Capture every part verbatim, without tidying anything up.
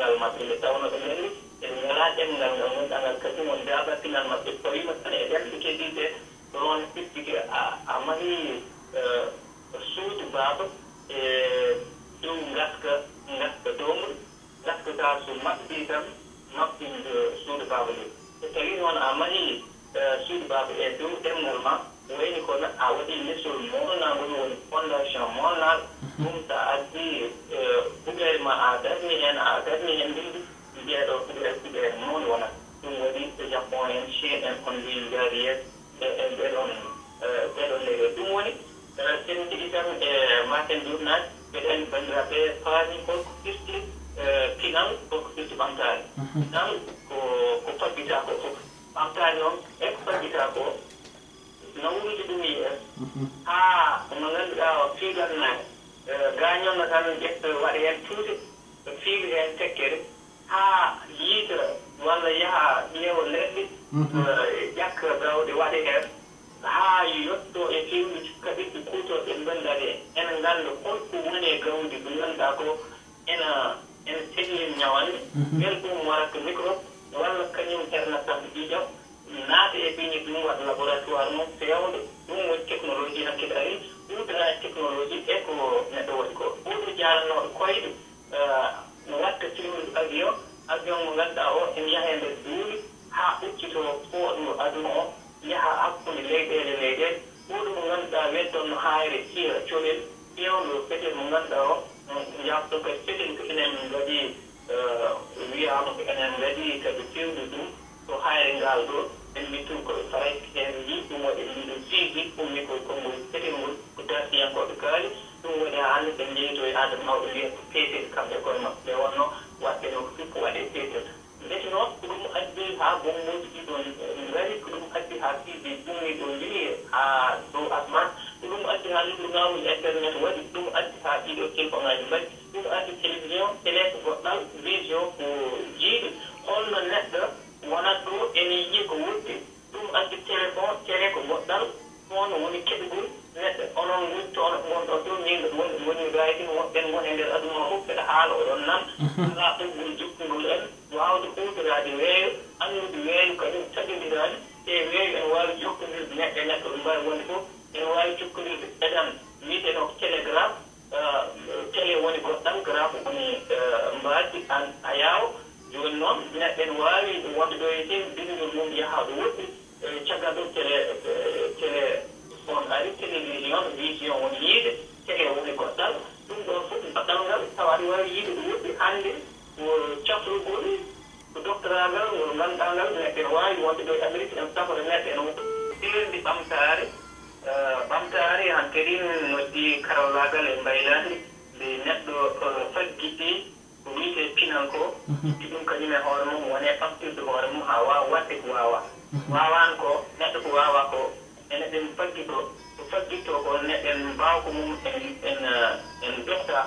pinal maɓɓe, nde tawnoo ɓe nganndi eɓe ngalaa ɗemngal ngal ngannduɗaa ngal kañum woni daabaa pinal maɓɓe. So tawiima tan e ɗemɗe keediiɗe ɗe, ɗoon firti ke a, a mahii, eh, suudu baaba e dow ngaska, ngaska doomri, ngaska kaa so maɓɓii tan, maɓɓin, eh, suudu baaba ndu. So tawii noon a mahii, eh, suudu baaba e dow ɗemngal ma, wayni ko a waɗii lesol moolnaangol, woni fondation moolnaal, ɗum so a addii, eh, huɓeere ma, a darni heen, a darni heen ndilli, njeeɗo huɓeere, huɓeere mawni wonat. Ɗum waɗi e Japon en, Chine en, on mbiyi njaari yeeso e, e ɓeɗon, eh, ɓeɗon leyɗe. Ɗum woni, eh, sen njiɗi tan e maten journal, mbeɗen banndiraaɓe paami holko firti, eh, pinal, holko firti ɓamtaare. Pinal ko, ko faggitaa ko fof. Ɓamtaare noon, e ko faggitaa ko, nawrude ɗum yeeso, haa mo ngannduɗaa o fiiganno, eh, gaañonno tan, ƴetta waɗa heen tuute, fiiga heen tekkere, haa yiita walla yaha ƴeewa leɗɗe, eh, ƴakka gawɗe waɗa heen, haa yotto e fewndo kaɓirɗe kuutorɗe ɗe ngannduɗaa ɗe, ene ngannda holko woni e gawdi ko ngannduɗaa ko ena, ena sehli en ñawannde, mbele ɗum warata microbe, walla kañum herna sabu ƴiiƴam, naata e ɓiñi ɗum, waɗa laboratoire mum, feewndo, ɗum woni technologie hanki ari, huutoraa technologie e ko neɗɗo waɗi ko. Oɗo jaalanooɗo koyɗe, eh, watta fewndo avion, avion mo ngannduɗaa o ene yaha e nder duuɓi haa ɓoccitoo fooɗngo aduna o, yaha hakkunde leyɗeele, leyɗeele. Oɗo mo ngannduɗaa weddonno haayre, fiya colel, fewndo fetel mo ngannduɗaa o, mm, yaafoto kadi fetel ko enen mbaɗi, eh, wiyaama ko enen mbaɗi kadi fewndo ɗum, ko haayre ngal ɗo, en mbiɗ tun koye Farayse, heen njii ɗum waɗi ɗum ɗo fiiji, ummi koye konngol fetel ngol, ko darsiyankooɓe kaali, ɗum waɗi haa hannde ɓe njeyto e aada mawɓe mbiya ko peetel kamɓe koye maɓɓe, nde wonno waɗɓe no ko fippo waɗe peetel. Ndeke noon, ko ɗum addi haa bommbooji ɗi ɗoon, eh, ngari, ko ɗum addi haa piiji ummi ɗo njilli haa dow asmaan, ko ɗum addi haa luɓrugaamuuji internet waɗi, ko ɗum addi haa ɗii ɗoo telefoŋaaji mbaɗi, ɗum addi télévision, télé ko goɗɗal, vision ko jiyde. Holno neɗɗo wonat ɗo ene yiya ko woɗɗi, ɗum addi téléphone, télé ko goɗɗal, toon woni keɗugol neɗɗo. Onon ngoni toon, ngonɗon ɗo, min mbeɗa woni, woni Gaytin, woɗɓe ngoni e nder aduna o fof, mbeɗa haala, oɗon nan. Alaa ɓoggol jokkungol en, waawde huutoraade weeyo, anndude weeyo kañum taƴondiraani, te weeyo ene waawi jokkondirde neɗɗo e neɗɗo, ɗum mbaawi wonde fof, ene waawi jokkondirde edan, wiyeteenoo ko télégraphe, eh, télé woni goɗɗal, graphe woni, eh, mbaadi, an a yaawo. Jooni noon, neɗɗo ene waawi wonde ɗo e télé, binndol mum yaha ɗo woɗɗi, eh, caggal ɗum télé, eh, télé on ari, télévision, vision woni yiyde, télé woni goɗɗal. Ɗum ɗoon fof, goɗɗal ngal, tawa aɗa waawi yiyde ɗo woɗɗi hannde, ko cafrugol, ko doctorat ngal, ngol ngannduɗaa ngal, neɗɗo ene waawi wonde ɗo e Amérique, en safra neɗɗo ene wo-, seerndi ɓamtaare, eh, ɓamtaare, han kadi noddi karallaagal e mbaylaandi, nde neɗɗo, eh, faggitii ko wiyetee pinal ko, itti ɗum kañum e hoore mum, wone ɓamtirde hoore mum haa waawa waɗde ko waawaa. Waawaani ko, neɗɗo ko waawaa ko, ene ɗen faggitoo, ko faggittoo ko, neɗɗen mbaaw ko mum en, en, eh, en dotta,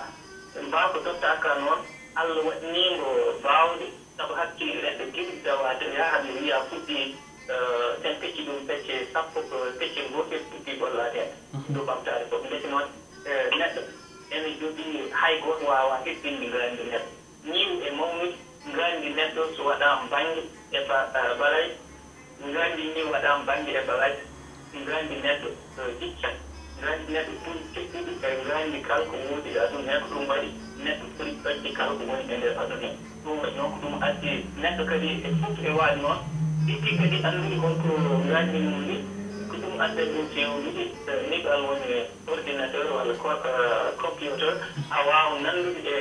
en mbaaw ko dottaaka noon, Allah waɗnii mbo baawɗe, sabu hakkille neɗɗo giɗi dawaade, yaha hannde wiya fuɗɗii, eh, sen pecci ɗum pecce sappo, ko pecce gootel fuɗɗii gollaade heen. Ɗo ɓamtaade fof. Ndeke noon, eh, neɗɗo ene jogii, hay gooto waawaa heɓɓinde ngaandi neɗɗo. Ñiiw e mawnude, ngaandi neɗɗo so waɗaama bannge e ba-, eh, balay, ngaandi nii waɗaama bannge e balay, ngaandi neɗɗo, eh, jiccat. Ngaandi neɗɗo ɓuri teddude e ngaandi kala ko woodi e aduna hee, ko ɗum waɗi neɗɗo ɓuri ƴoƴde kala ko woni e nder aduna hee. Ɗum waɗi noon ko ɗum addi neɗɗo kadi e fof e waali noon, itti kadi anndude holko ngaandi mum nii, ko ɗum addani ɗum feewnude, eh, neɗɗo woni ordinateur walla co-, eh, computer, a waawa nanndude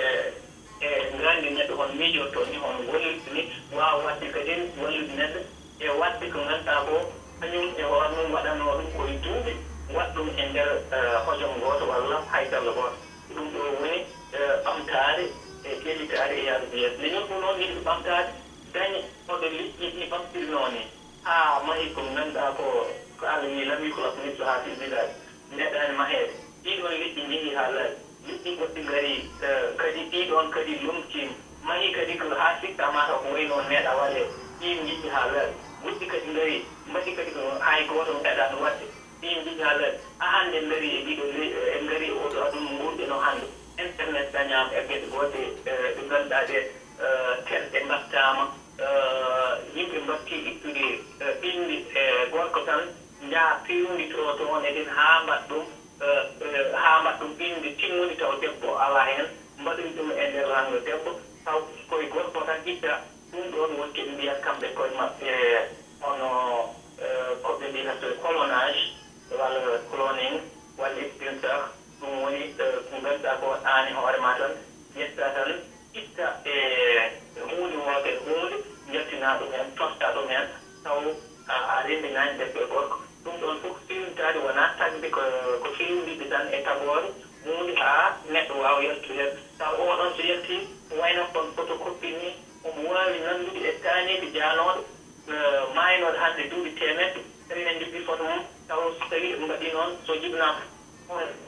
e e ngaandi neɗɗo, hono miijortoo ni, hono gollirta ni, waawa waɗde kadi wallude neɗɗo e waɗde ko ngannduɗaa ko kañum e hoore mum waɗatnoo ɗum ko e duuɓi, waɗa ɗum e nder, eh, hojom gooto walla haydalla gooto. Ko ɗum ɗo woni, eh, ɓamtaare e ƴellitaare e yahrude yeeso. Nde ñalɗo noon, yimɓe ɓamtaade, daña hoɗo liƴƴi ɗi ɓamtirinoo ni, haa mahi ko ngannduɗaa ko, ko Allah wiyi, "لم يخلق مثلها في البلاد." Meeɗaani maheede. Ɗii ɗoon liƴƴi njehii haa laaɓi. Liƴƴi goɗɗi ngarii, eh, kadi ɗii ɗoon kadi lomtiima. Mahii kadi ko haa sikkaa maa taw ko wayi noon meeɗaa waɗeede. Ɗiin njehi haa laaɓi. Goɗɗi kadi ngarii, mbaɗi kadi ko hay gooto meeɗaano waɗde. Ɗiin njehi haa laaɓi. Haa hannde en ndarii e ɗii ɗoo le-, en ngarii e oo ɗoo aduna mo ngonɗen oo hannde. Internet dañaama e geɗe goɗɗe, eh, ɗe ngannduɗaa ɗee, eh, Dama, eh, yimɓe mbatti ittude, eh, ɓinnde, eh, gorko tan, njaha pewnitoo toon e ɗen haa mbaɗ ɗum, eh, eh, haa mbaɗ ɗum ɓinnde timmunde taw debbo alaa heen, mbaɗoyi ɗum e nder ranngo debbo, taw koye gorko tan itta. Ɗum ɗoon woni ko ɓe mbiyata kamɓe koye maɓɓe, hono, eh, ko ɓe mbiyata clonage, walla cloning, walla extincteur. Ɗum woni, eh, ko ngannduɗaa ko waɗaani hoore ma tan, ƴetta tan, itta e huunde wootere huunde, njaltina ɗum heen, totta ɗum heen, taw a, a renndinaani debbo e gorko. Ɗum ɗoon fof feewnitaade wonaa tagde ko, ko feewnitde tan e tagoore huunde haa neɗɗo waawa yaltude heen. Taw oo ɗoon so yaltii, wayno kon photocopie ni, omo waawi nanndude e taaneeɓe jaanooɗo, eh, maaynooɗo hannde duuɓi teemedde, tawi en njoɓii photo mum, taw so tawii ɓe mbaɗii noon, so jibinaama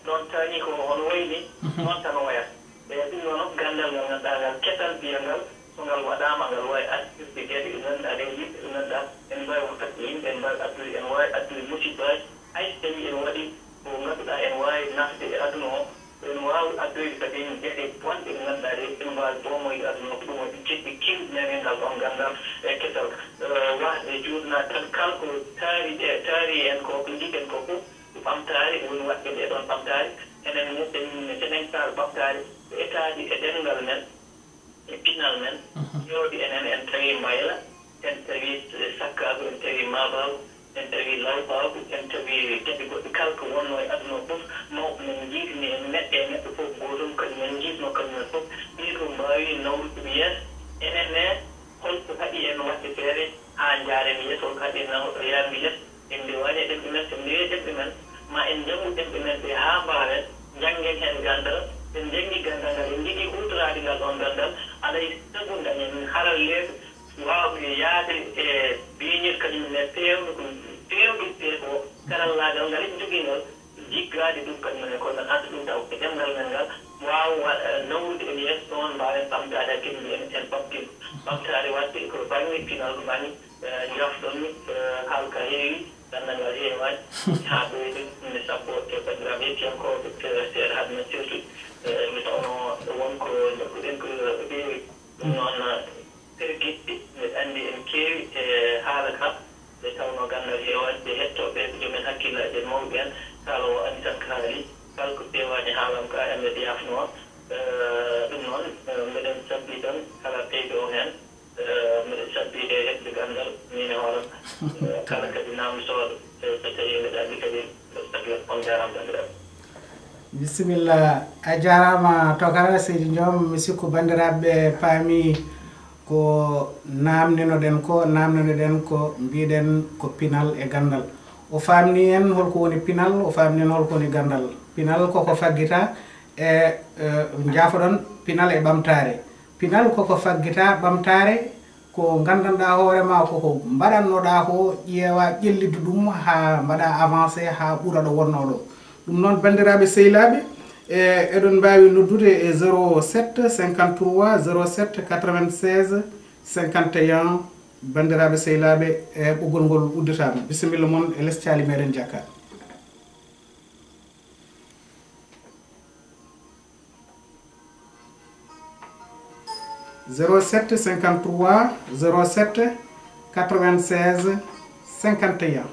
ɗoon taani ko hono wayi ni, noon tan o wayata. E ɗum ɗoon noon, ganndal ngal ngannduɗaa ngal kesal, mbiya ngal, so ngal waɗaama, ngal waawi artirde geɗe ɗe ngannduɗaa ɗe, yimɓe ɓe ngannduɗaa en mbaawi waɗde yimɓe, en mbaawi addude, en waawi addude musibbaaji, hay so tawii en waɗii ko ngannduɗaa en waawi nafde e aduna o, en waawi addoyde kadi geɗe bonɗe ɗe ngannduɗaa ɗe, en mbaawi boomoyde aduna o, ko ɗum waɗi jiɗɓe keewɗi nani ngal ɗoon ganndal e kesal. Eh, wahde juutnaa tan kala ko taari ɗe, taari en ko, ko njiɗen ko fof, ko ɓamtaare woni waɗde nde ɗoon ɓamtaare. Enen ne, en, so en kaal ɓamtaare, ko etaade e ɗemngal men, e pinal men, keewɗi enen, en tawi mbayla, en tawi sakkaagu, en tawi maabaagu, en tawi lawbaagu, en tawi geɗe goɗɗe kala ko wonnoo e aduna o fof, mawɓe men njiitini en, neɗɗo e neɗɗo fof gootum, kañum en njiitno kañum en fof, ɓee ɗoo mbaawi nawrude ɗum yeeso. Enen ne, holko haɗi en waɗde feere haa njaaren yeeso, holko haɗi en naw-, yaarde yeeso? En ndewaani e ɗemɗe men, so en ndewii e ɗemɗe men, ma en njanngu ɗemɗe men ɗe haa mbaawen, njanngen heen ganndal. So en njanngii ganndal ngal, en njiɗii huutoraade ngal ɗoon ganndal, alaa e sago dañen haralleeɓe waawɓe yahde e beeñir kañum ne peewndo ko feewde te ko karallaagal ngal en njogii ngal, jiggaade ɗum kañum ne, kono noon adda ɗum taw ko ɗemngal men ngal, waawa wa-, nawrude en yeeso ɗoon, mbaawen ɓamtaade hakkille, mbiyen en ɓamtiima. Ɓamtaare waɗde ko bannge pinal, ko bannge Eh, njaafɗon mi, eh, haala ka heewi, ganndal ngal heewaani, haa ɓeyden, mi sabbo e banndiraaɓe hettiyankooɓe, eh, seeɗa hade men sirtude, eh, mi tawno won ko njokkuɗen ko heewi. Ɗum noon, eh, pergiɗɗi, mbeɗa anndi en keewi e haala ka, nde tawno ganndal heewaani, ɓe hettooɓe ko joom en hakkillaaji en mawɓe en, kala o anndi tan ko haali, kala ko feewaani haalam ka, en mbeɗa yaafnoo. Eh, ɗum noon, eh, mbeɗen sabbi tan kala ɓeydo o heen. Eh, mbiɗa sabbi e heɓde ganndal, miin e hoore am. Eh, kala kadi naamndotooɗo, eh, so tawii mbeɗa anndi kadi, mbeɗa sabbi on. On njaaraama, banndiraaɓe. Bisimilla. A jaaraama, Tokara Seydi Joom. Mi sikku banndiraaɓe paami ko naamndinoɗen ko, naamndinoɗen ko, mbiɗen ko pinal e ganndal. O faamni en holko woni pinal, o faamni en holko woni ganndal. Pinal koko faggita e, eh, njaafoɗon, pinal e ɓamtaare. Pinal koko faggita ɓamtaare, ko nganndanɗaa hoore ma, koko mbaɗannoɗaa ko, ƴeewa ƴellitde ɗum haa mbaɗa avancé haa ɓura ɗo wonnoo ɗo. Ɗum noon, banndiraaɓe sehilaaɓe, e, eɗon mbaawi noddude e zéro sept cinquante-trois zéro sept quatre-vingt-seize cinquante et un. Banndiraaɓe sehilaaɓe, e, ɓoggol ngol udditaama. Bisimilla mon e les caali meɗen Jakka. Zéro sept cinquante-trois zéro sept quatre-vingt-seize cinquante et un.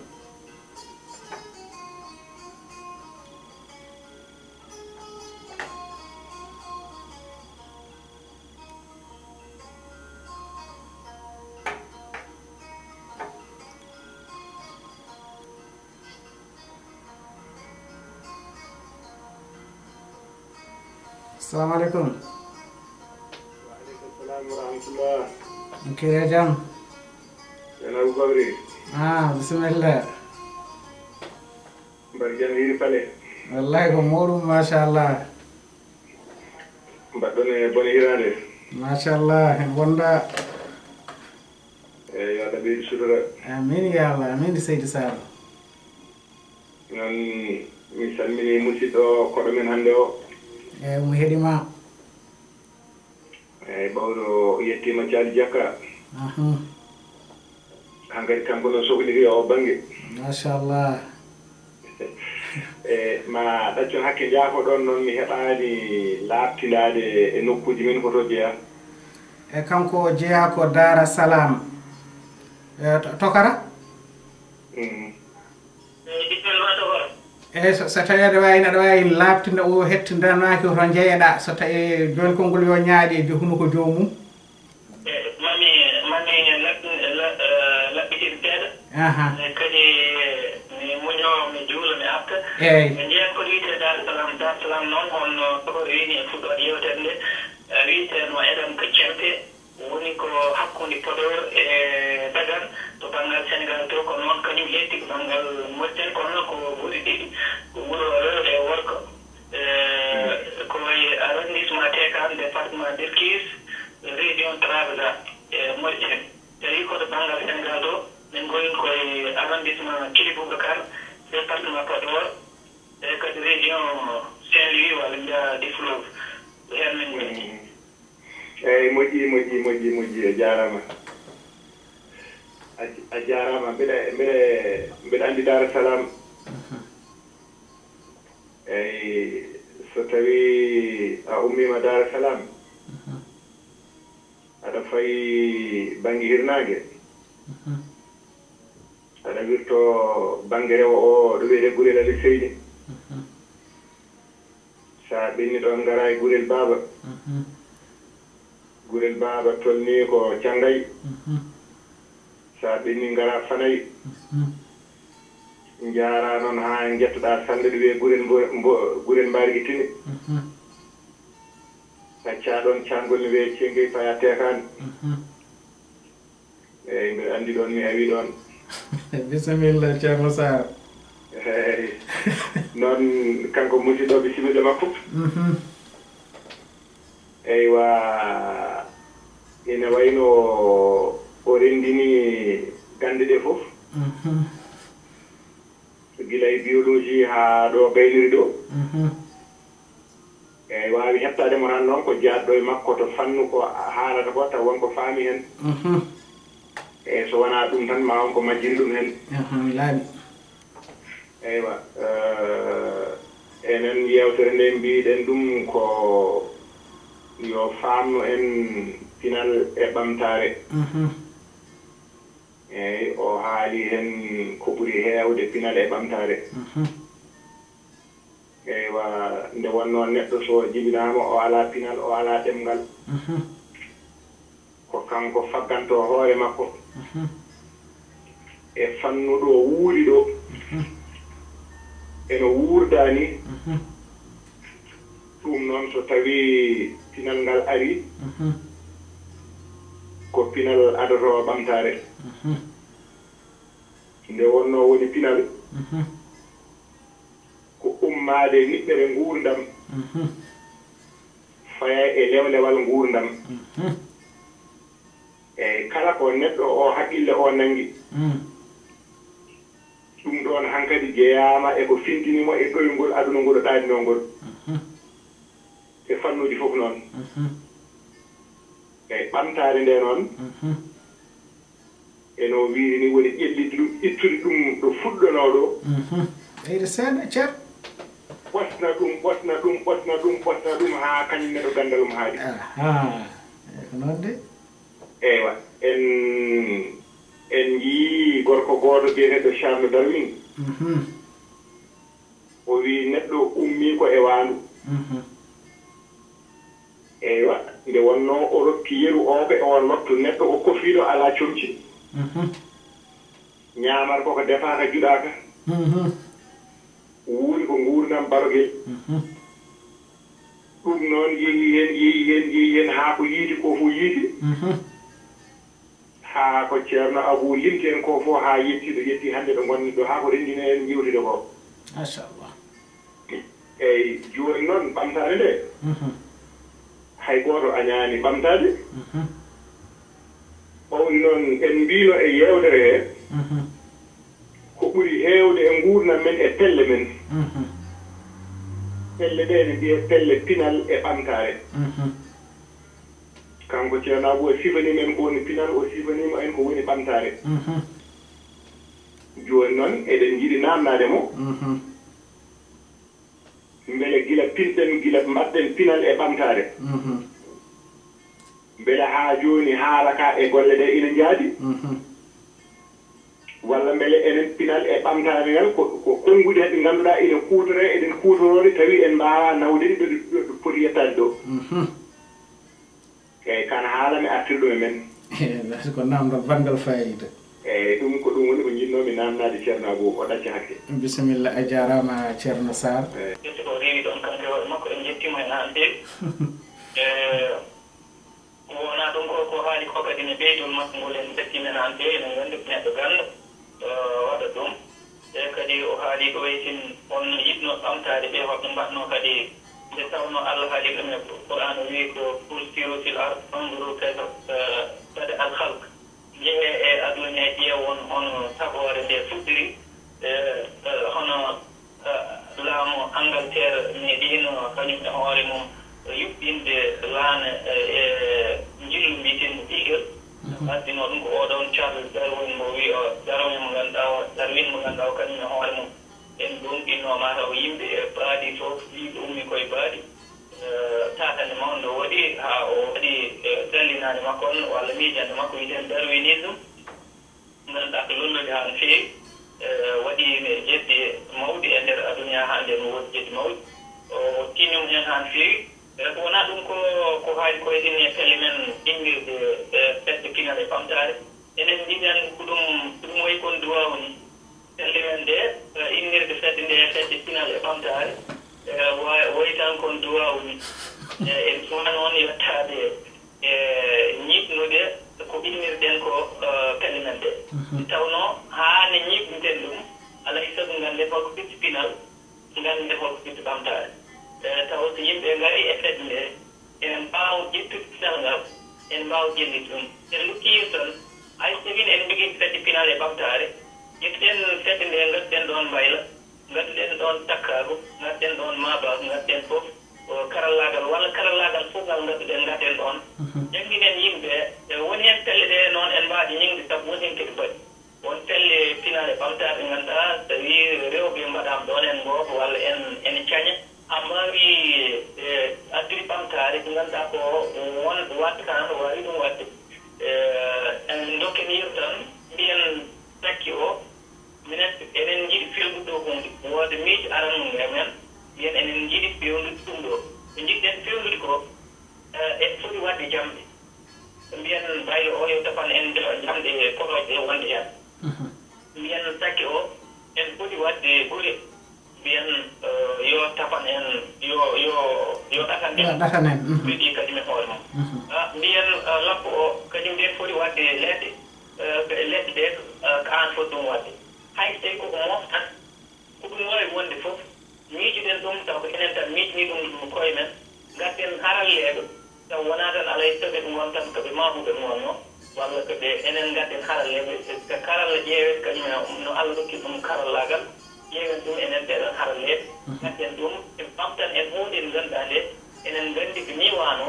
Assalamu aleykum. Wa aleykum salam wa rahmatullah. Kire jam. Yana Abou Babri. Ah, bisimilla. Mbar jam hiiri pale. Wallahi ko muɗum, machallah. Mbaɗɗon e bone hiraande. Machallah, en wonda. Eyi, yo Allah ɓeydu sutura. Amin ya Allah, amin Seydi Sall. Noon, mi salmini musidɗo koɗo men hannde o. Eyi, mo heɗima. Eyi, ɓawɗo yettima Caali Jakka. Aha. Hankadi kanko no sohliri e o bannge. Machallah. E ma ɗaccon hakke, njaafoɗon noon, mi heɓaani laaɓtindaade e nokkuuji men hoto jeyaa. E kanko o jeyaa ko Daara Salaam. E, to-, tokara? Mm. Eyi, bisimilla ma, tokara. Eyi, so, so tawii aɗa waawi, aɗa waawi laaɓtinde o hettindanaaki to njeyeɗaa, so tawii jooni konngol yo ñaaɗi e hunuko joomum. Eyi, mami, mami laɓɓi-, la-, eh, laɓɓitin seeɗa. Aha. E kadi mi muño, mi juula, mi arta. Eyi. Mi njeyan ko wiyetee Dar Salam. Dar Salam noon, hono tokara wiyi ni e fuɗɗoode yeewtere nde, eh, wiyetee no Edam ko Cempe. Woni ko hakkunde Podor e Dagan to banngal Senegaal to, ko noon kañum hetti ko banngal Mauritanie, kono ko guri ɗiɗi, ko wuro rewɓe e worgo, e ko wayi arrondissement Tekan, département Bilkis, région Trarza e Mauritanie. Tawi ko to banngal Senegaal to, min ngoni ko e arrondissement Kili Boubacar, département Podor, e kadi région Saint-Louis, walla mbiya Diflove, ko heen min ngoni. Eyyi, moƴƴi, moƴƴi, moƴƴi, moƴƴi, a jaaraama. A, a jaaraama. Mbeɗa, mbeɗa, mbeɗa anndi Daara Salaam. Eyyi, so tawii a ummiima Daara Salaam, aɗa fayi bannge hirnaange, aɗa wirtoo bannge rewo o, ɗo wiyetee Gurel Ali Seyni. So a ɓenni ɗoon, ngaraa e Gurel Baaba. Gurel Baaba tolnii ko Canngay. So a ɓenni, ngaraa Fanay. Njaaraa noon haa njettoɗaa sannde ɗo wiyee Gurel Mbo-, Mbo-, Gurel Mbaarigi Tini. Accaa ɗoon caangol ne wiyee Ceengey, payaa Teekaani. Eyyi, mbeɗa anndi ɗoon mi awii ɗoon. Bisimilla, Ceerno Saar. Eyyi. Noon, kanko musidɗo, bisimilla makko. Mhm. Eywa, ina wayno o renndini gannde ɗe fof. Mhm. Gila e biologie haa ɗo gayniri ɗo. Mhm. Eyyi, waawi heɓtaade mo tan noon ko jaadɗo e makko to fannu ko haalata ko, taw won ko faami heen. Mhm. Eyyi, so wonaa ɗum tan, ma won ko majjiri ɗum heen. Aha, mi laaɓi. Eywa, eh, enen yeewtere nde mbiɗen ɗum ko yo faamnu en pinal e ɓamtaare. Mhm. Eyyi, o haali heen ko ɓuri heewde pinal e ɓamtaare. Mhm. Eywa, nde wonnoo neɗɗo so jibinaama, o alaa pinal, o alaa ɗemngal. Mhm. Ko kanko faggantoo hoore makko. Mhm. E fannu ɗo wuuri ɗo. Mhm. Eno wuurdaa ni. Mhm. Ɗum noon, so tawii pinal ngal arii, mhm, ko pinal adotoo ɓamtaare. Mhm. Nde wonnoo woni pinal, mhm, ko ummaade e niɓɓere nguurndam, mhm, faya e lewlewal nguurndam. Mhm. Eyyi, kala ko neɗɗo o haqqille o nanngi, mm, ɗum ɗoon hankadi jeyaama e ko fintini mo e ɗoyngol aduna ngol o ɗaadinoo ngol. Mhm. E fannuuji fof noon. Mhm. Eyyi, ɓamtaare nde noon, mhm, eno wiiri ni woni ƴellitde ɗum, ittude ɗum ɗo fuɗɗonoo ɗo. Mhm. Ɓeyde seeɗa, Ceer. Ɓosna ɗum, ɓosna ɗum, ɓosna ɗum, ɓosna ɗum haa kañum ne ɗo ganndal mum haaɗi. Aha. Eyyi, ko noon de. Eywa, en, en njiyii gorko gooto biyeteeɗo Charles Darwin. Mhm. O wii neɗɗo ummii ko e waandu. Mhm. Eywa, nde wonnoo o rokki yeru o ko e oon waktu, neɗɗo o kofiiɗo alaa comci. Mhm. Ñaamata koko defaaka, juɗaaka. Mhm. Wuuri ko nguurndam barogel. Mhm. Ɗum noon yehi heen, yehi heen, yehi heen, haa ko yiiti ko fof yiiti. Mhm. Haa ko Ceerno Abuu limti en ko fof haa yetti ɗo yetti hannde ɗo ngonmi ɗo, haa ko renndini en njeewtide ko. Machallah. Eyyi, jooni noon ɓamtaare nde, mhm, hay gooto añaani ɓamtaade. Mhm. Ɓawri noon en mbiino e yeewtere he, mhm, ko ɓuri heewde e nguurndam men e pelle men. Mhm. Pelle ɗe ene mbiyee pelle pinal e ɓamtaare. Mhm. Kanko Ceerno Abuu o sifanii men ko woni pinal, o sifanii ma en ko woni ɓamtaare. Mhm. Jooni noon eɗen njiɗi naamnaade mo. Mhm. Mbele gila pinɗen, gila mbaɗɗen pinal e ɓamtaare. Mhm. Mbele haa jooni haala ka e golle ɗe ina njaadi? Walla mbele enen pinal e ɓamtaare ngal ko, ko konnguɗi ɗi ngannduɗaa ina kuutoree, eɗen kuutoroo ɗi, tawi en mbaawaa nawde ɗi ɗo ɗi, ɗo ɗi poti yettaade ɗo? Eeyi, kan haala mi artir ɗum e men. Ko namdal banngal faayiida. Eeyi, ɗum ko ɗum woni ko njiɗnoomi naamnaade Ceerno Abou, o ɗacca hakke. Bisimilla, a jaaraama Ceerno Sarr. Eeyi. Ƴetti ko rewi ɗon kanko e hoore makko, en njettiima heen haa feewi. E, wonaa ɗum ko, ko haali ko kadi ne ɓeydol makko ngol, en njettiima heen haa feewi, eɗen nganndi ko neɗɗo ganndo, eh, waɗa ɗum. E kadi o haali ɗo e tin on yiɗno ɓamtaade ɓe, hoɓe mbaɗno kadi nde tawnoo Allah haali ɗum e Qur'aan, o wiyi ko: "Qul siru fil ard, fanzuru kayfa, eh, bada al khalq." Njehee e aduna he, ƴeewon hono tagoore nde fuɗɗiri, eh, eh, hono, eh, laamu Angleterre meeɗiino kañum e hoore mum yuɓɓinde laana, eh, e njillu mbiyeteengu Beagle. Addinoo ɗum ko oo ɗoon Charles Darwin mo wi-, o Darwin mo ngannduɗaa o, Darwin mo ngannduɗaa o kañum e hoore mum en goongɗinno mataw yimɓe e baadi fof, yimɓe ummi koye baadi. Eh, taatane mawnde o waɗi, haa o waɗi, eh, dallinaade makko on, walla miijande makko wiyetee darwinisme, ngannduɗaa ko lollude haa no feewi, eh, waɗi jeddi mawɗi e nder aduna hannde, no woodi jeddi mawɗi. O tinni ɗum heen haa no feewi. Eh, ko wonaa ɗum ko, ko haali ko enen e pelle men innirde, eh, fedde pinal e ɓamtaare. Enen mbiɗen ko ɗum, ko ɗum wayi kon duwaawu ni. Pelle men nde, eh, innirde fedde nde, fedde pinal e ɓamtaare, eh, wa-, wayi tan kon duwaawu ni. Eh, en cuwaa noon yettaade e ñiiɓnude ko innirɗen ko, eh, pelle men nde. Tawnoo haa ne ñiiɓniten ɗum, alaa e sago ngannden holko firti pinal, ngannden holko firti ɓamtaare. Eh, tawa so yimɓe ngarii e fedde nde, enen mbaawa ƴettude pinal ngal, en mbaawa ƴellitde ɗum. En ndokkiima tan, hay so tawii en njogii fedde pinal e ɓamtaare, ƴettuɗen fedde nde, ngadduɗen ɗoon Mbayla, ngadduɗen ɗoon Takkaago, ngadduɗen ɗoon Maabaago, ngadduɗen fof, o, karallaagal, walla karallaagal fof ngal ngadduɗen, ngadden ɗoon. Jannginen yimɓe, e woni heen pelle ɗe noon en mbaɗi ñiŋde, sabu woni heen kadi mbaɗi. Won pelle pinal e ɓamtaare ɗe ngannduɗaa, so tawii rewɓe mbaɗaama ɗoon en ngooka walla en, en caña. Amma wi, e, addude ɓamtaare ɗe ngannduɗaa ko won waɗde tan, no waawi ɗum waɗde. E, en ndokken yeru tan, mbiyen Takki o, minen enen njiɗi feewnude ɗo huunde. Wooda miijo aranngo e men, mbiyen enen njiɗi feewnude ɗum ɗo. Ko njiɗɗen feewnude ko, e, en foti waɗde jamɗe. Mbiyen Baylo o yo tapan en jamɗe korooje ɗe wonde heen. Mbiyen Takki o, en poti waɗde gure. Mbiyen, eh, yo tapan en, yo, yo, yo ɗatan en. Yo ɗatan en, mhm. Ɓe ɗi kadi men hoore mum. Mhm. Ah, mbiyen, eh, Labbo o, kañum nde foti waɗde leɗɗe, eh, leɗɗe ɗe, eh, ko aan foti ɗum waɗde. Hay so tawii koko moofta, ko ɗum waawi wonde fof, miijoɗen ɗum, taw ko enen tan miijni ɗum koye men, ngadden haralleeɓe, taw wonaa tan alaa e sago ɓe ngon tan ko ɓe maamuɓe ngonno, walla ko ɓe enen ngadden haralleeɓe, ko karalla ƴeewee, kañum en no Allah rokki ɗum karallaagal, ƴeewen ɗum enen ɓeeɗon haralleeɓe, ngadden ɗum, en ɓamtan en huunde nde ngannduɗaa nde, enen nganndi ko nii waano,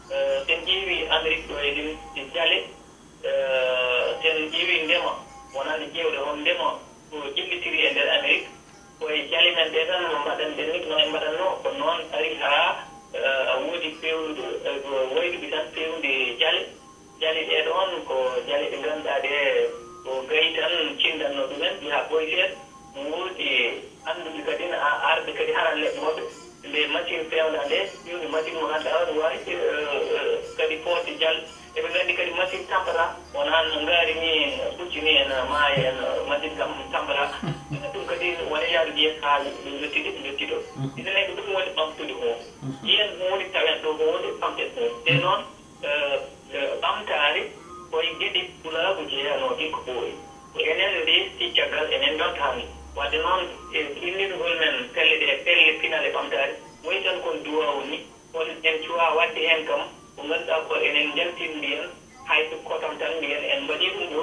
eh, so en ƴeewi Amérique ɗo e ɗin e Jaale, Eh, so en ƴeewi ndema, wonande ƴeewde on ndema ko jillitiri e nder Amerik, ko e jaale men ɗe tan no mbaɗanɗen ni, no en mbaɗatno, ko noon ari haa, eh, woodi feewnude, eh, ko waylude tan feewnude jaale. Jaale ɗe ɗoon ko jaale ɗe ngannduɗaa ɗe ko gayi tan cinndanno ɗumen, haa ɓooyi seeɗa. Woodi annduɓe kadi, a-, arɓe kadi haralleeɓe wonɓe nde machine feewda nde, ƴeewde machine mo ngannduɗaa no waawi, eh, eh, kadi fooɗde jaale. Eɓe nganndi kadi machine tampata, wonaa no ngaari ni, pucci ni, ena maaya, ena machine kam tampata. Ɗum kadi wona yaadu ƴeew haa ɓe njotti ɗo, ɓe njotti ɗo. Ina neɗɗo ɗum woni ɓamtude huunde. Ƴeen huunde, tawen ɗo huunde, ɓamten huunde. Te noon, eh, eh, ɓamtaare ko e geɗe pulaagu jeyanooɗe ko ɓooyi. Ko enen nde si caggal enen ndontani. Wadde noon, e innirgol men pelle ɗe, pelle pinal e ɓamtaare, wayi tan kon duwaawu ni, kono en cuwaa waɗde heen kam ko ngannduɗaa ko enen njaltini mbiyen, hay so kotam tan mbiyen en mbaɗii ɗum ɗo,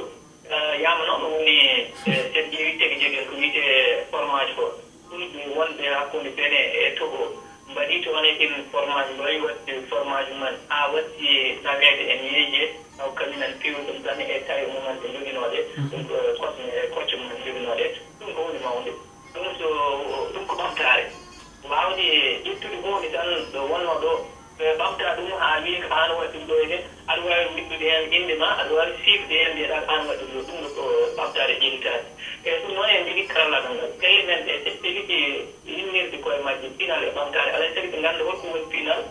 eh, yaama noon ɗum woni, eh, so en ƴeewi tigi jogii ko wiyetee fromage ko. Ɗum ɗum wonɓe hakkunde Benin e Togo mbaɗii toon e ɗin fromage, mbawi waɗde fromage mumen, haa watti naweede en yeeje, taw kañum en piiwi ɗum tan e tawi mumen ɓe njoginooɗe, ɗum ko kosme, e kocce mumen njoginooɗe, ɗum ko woni mawnde. Ɗum so, ɗum ko ɓamtaare. Waawde ƴettude huunde tan ɗo wonnoo ɗo, ɓe ɓamta ɗum haa wiya ko aan waɗi ɗum ɗo e ɗen, Aɗa waawi winndude heen innde ma, aɗa waawi siifde heen, mbiyeɗaa ko aan waɗi ɗum, ɗum ɗo ko ɓamtaare ƴellitaare. E ɗum noon, en njogii karallaagal ngal. Pelle men ɗe, ɗe pellitii yinnirde koye majje, pinal e ɓamtaare. Alaa e sago ɓe ngannda hol ko woni pinal,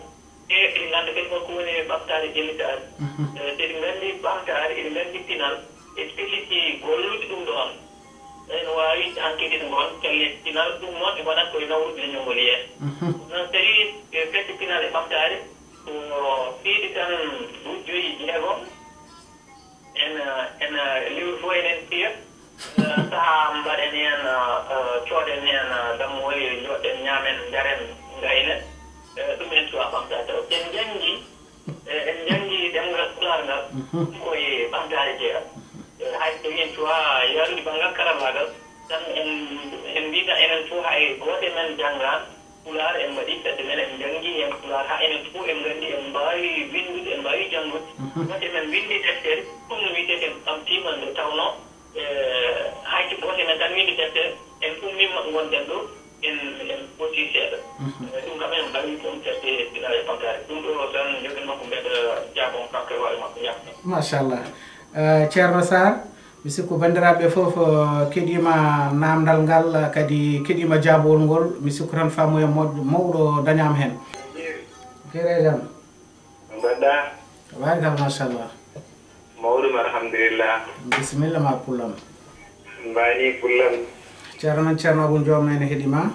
e ɓe ngannda kadi hol ko woni ɓamtaare ƴellitaare. Mhm. E, so eɗi nganndi ɓamtaare, eɗi nganndi pinal, e pellitii gollude ɗum ɗoon. Ɓe no waawi enquête ɗum ɗoon, pelle pinal, ɗum noon e wonat koye nawrude leñol ngol yeeso. Mhm. Noon tawi, e, fedde pinal e ɓamtaare, ko piiɗi tan buuɗi joyi, jeegom. En, en, lewru fof enen piya. Sahaa mbaɗen heen, cooden heen dammuwol, njooɗen, ñaamen, njaren, ngaynen. Ɗum en cuwaa ɓamtaade taw. En njanngi, en njanngi ɗemngal Pulaar ngal, mhm, koye ɓamtaare jeyaa. Hay so tawii en cuwaa yaarude banngal karallaagal, tan en, en mbiy tan enen fof hay gooto e men janngaani Pulaar, en mbaɗii fedde men, en njanngii heen Pulaar, haa enen fof en nganndi, en mbaawi winndude, en mbaawi janngude. Mhm. Wonde men winndi deftere, ɗum no wiyetee ko ɓamtiima, nde tawnoo, eh, hay so gooto e men tan winndi deftere, en ummii ma ngonɗen ɗo, en, en posii seeɗa. Mhm. Eh, ɗum kam en mbaawi ɗum fedde pinal e ɓamtaare. Ɗum ɗo tan njogii makko mbeɗa jaaboo kanko e hoore makko, jaaboo. Machallah. Eh, Ceerno Sarr, mi sikku banndiraaɓe fof, eh, keɗiima naamndal ngal, eh, kadi keɗiima jaabawol ngol. Mi sikku tan faamuya mo-, mawɗo dañaama heen. Kere jam. Mbaɗɗa? Tabaarikalla, machallah. Mawɗum, alhamdulillah. Bisimilla ma, pullam. Mbaani, pullam. Ceerno men, Ceerno Abou Ndiome ene heɗii ma.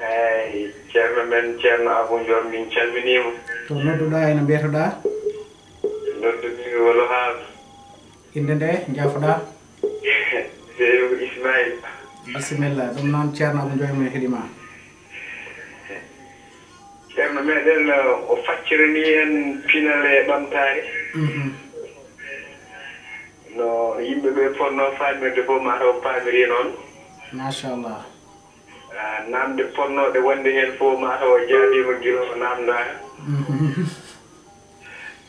Eey, ceerno men, Ceerno Abou Ndiome, min calminii mo. To nodduɗaa, ene mbiyetoɗaa? Noddumi Wolo Haas. Innde nde njaafoɗaa? Seydou Ismail. Bisimilla. Ɗum noon, Ceerno Abou Ndiome, mi heɗii ma. Ceerno meɗen, o faccirani en pinal e ɓamtaare. Mhm. No yimɓe ɓe ponno faamirde fof, mataw paamiri noon. Machallah. Ah, naamnde ponnooɗe wonde heen fof, mataw o jaabiima gila o naamndaaka. Mhm.